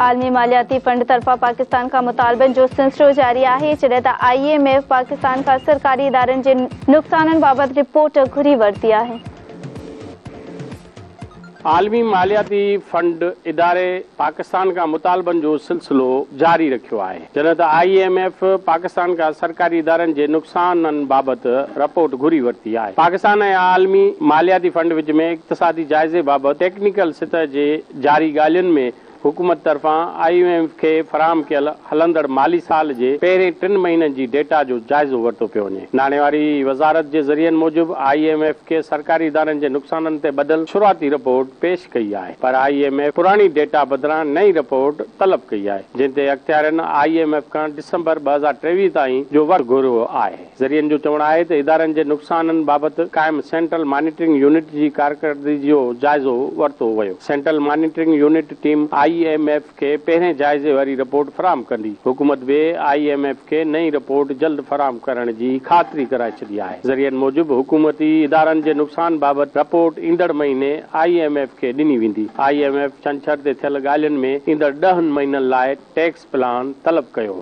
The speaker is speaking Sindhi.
عالمي مالياتي فنڊ طرفان پاڪستان کان مطالبن جو سلسلو جاري آهي، جڏهن ته I M F Pakistan کان سرڪاري ادارن جي نقصانن بابت رپورٽ گهري ورتي آهي. عالمي مالياتي فنڊ اداري پاڪستان کان مطالبن جو سلسلو جاري رکيو آهي، جڏهن ته I M F Pakistan کان سرڪاري ادارن جي نقصانن بابت رپورٽ گهري ورتي آهي. پاڪستان ۽ عالمي مالياتي فنڊ وچ ۾ اقتصادي جائزي بابت ٽيڪنيڪل سطح جي جاري ڳالهين ۾ حڪومت طرفان I M F کي فراهم ڪيل هلندڙ مالي سال جي پهرين ٽن مهينن جي ڊيٽا جو جائزو ورتو پيو وڃي. ناڻي واري وزارت جي ذريعن موجب I M F کي سرڪاري ادارن جي نقصانن تي ٻڌل شروعاتي رپورٽ پيش ڪئي آهي پر I M F پراڻي ڊيٽا بدران نئين رپورٽ طلب ڪئي آهي جنهن تي اختيارين I M F کان ڊسمبر 2023 تائين جو وقت گهريو آهي. ذريعن جو چوڻ آهي ته ادارن جي نقصانن بابت قائم سينٽرل مانيٽرنگ يونٽ جي ڪارڪردگي جو جائزو ورتو ويو. Central monitoring unit team I M F کي پهرين جائزي واري رپورٽ فراهم ڪندي. حڪومت به I M F کي نئين رپورٽ جلد فراهم ڪرڻ جي خاطري ڪرائي ڇڏي آهي. ذريعن موجب حڪومتي ادارن جي نقصان بابت رپورٽ ايندڙ مهيني I M F کي ڏني ويندي. I M F ڇنڇر تي ٿيل ڳالهين ۾ ايندڙ ڏهن مهينن لاء ٽيڪس پلان طلب ڪيو.